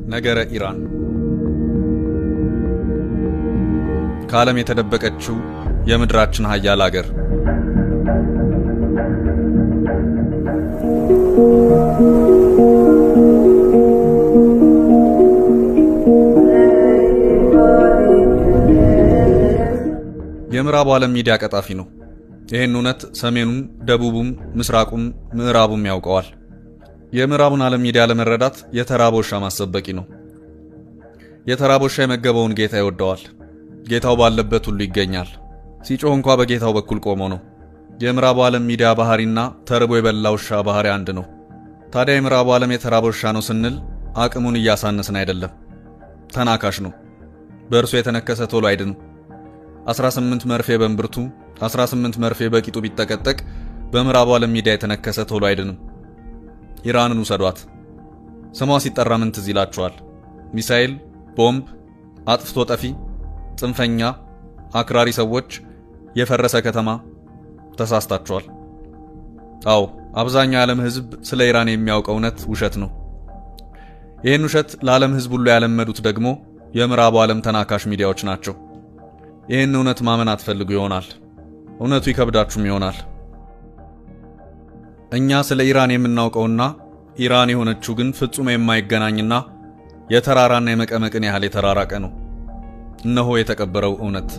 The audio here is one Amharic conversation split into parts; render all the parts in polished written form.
ነገረ ኢራን ከዓለም የተደበቀችው የምድራችን ሀያል አገር። የምዕራቡ ዓለም ሚዲያ ቀጣፊ ነው። ይህን እውነት ሰሜኑም፣ ደቡቡም፣ ምስራቁም ምዕራቡም ያውቀዋል። የምዕራቡን ዓለም ሚዲያ ለመረዳት የተራበ ውሻ ማሰብ በቂ ነው። የተራበ ውሻ የመገበውን ጌታ ይወደዋል። ጌታው ባለበት ሁሉ ይገኛል። ሲጮህ እንኳ በጌታው በኩል ቆሞ ነው። የምዕራቡ ዓለም ሚዲያ ባህሪና ተርቦ የበላ ውሻ ባህሪ አንድ ነው። ታዲያ የምዕራቡ ዓለም የተራበ ውሻ ነው ስንል አቅሙን እያሳነስን አይደለም። ተናካሽ ነው። በእርሱ የተነከሰ ቶሎ አይድንም። 18 መርፌ በእምብርቱ፣ 18 መርፌ በቂጡ ቢጠቀጠቅ በምዕራቡ ዓለም ሚዲያ የተነከሰ ቶሎ አይድንም። ኢራንን ውሰዷት። ስሟ ሲጠራ ምን ትዝ ይላችኋል? ሚሳኤል፣ ቦምብ፣ አጥፍቶ ጠፊ፣ ጽንፈኛ፣ አክራሪ ሰዎች፣ የፈረሰ ከተማ። ተሳስታችኋል። አዎ፣ አብዛኛው የዓለም ሕዝብ ስለ ኢራን የሚያውቀው እውነት ውሸት ነው። ይህን ውሸት ለዓለም ሕዝብ ሁሉ ያለመዱት ደግሞ የምዕራቡ ዓለም ተናካሽ ሚዲያዎች ናቸው። ይህን እውነት ማመን አትፈልጉ ይሆናል። እውነቱ ይከብዳችሁም ይሆናል። እኛ ስለ ኢራን የምናውቀውና ኢራን የሆነችው ግን ፍጹም የማይገናኝና የተራራና የመቀመቅን ያህል የተራራቀ ነው። እነሆ የተቀበረው እውነት።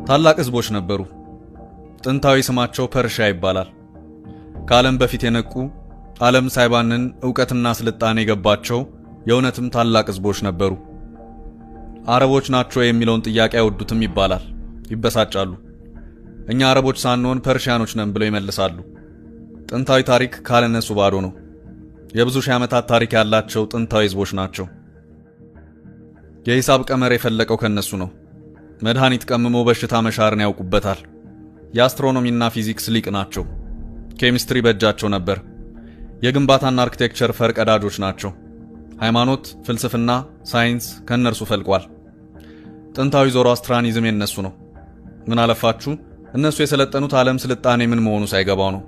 ታላቅ ሕዝቦች ነበሩ። ጥንታዊ ስማቸው ፐርሺያ ይባላል። ከዓለም በፊት የነቁ፣ ዓለም ሳይባንን ዕውቀትና ስልጣኔ የገባቸው የእውነትም ታላቅ ሕዝቦች ነበሩ። አረቦች ናቸው የሚለውን ጥያቄ አይወዱትም ይባላል። ይበሳጫሉ። እኛ አረቦች ሳንሆን ፐርሺያኖች ነን ብለው ይመልሳሉ። ጥንታዊ ታሪክ ካለነሱ ባዶ ነው። የብዙ ሺህ ዓመታት ታሪክ ያላቸው ጥንታዊ ሕዝቦች ናቸው። የሂሳብ ቀመር የፈለቀው ከነሱ ነው። መድኃኒት ቀምሞ በሽታ መሻርን ያውቁበታል። የአስትሮኖሚና ፊዚክስ ሊቅ ናቸው። ኬሚስትሪ በእጃቸው ነበር። የግንባታና አርክቴክቸር ፈርቀዳጆች ናቸው። ሃይማኖት፣ ፍልስፍና፣ ሳይንስ ከእነርሱ ፈልቋል። ጥንታዊ ዞሮአስትራኒዝም የነሱ ነው። ምን አለፋችሁ እነሱ የሰለጠኑት ዓለም ስልጣኔ ምን መሆኑ ሳይገባው ነው።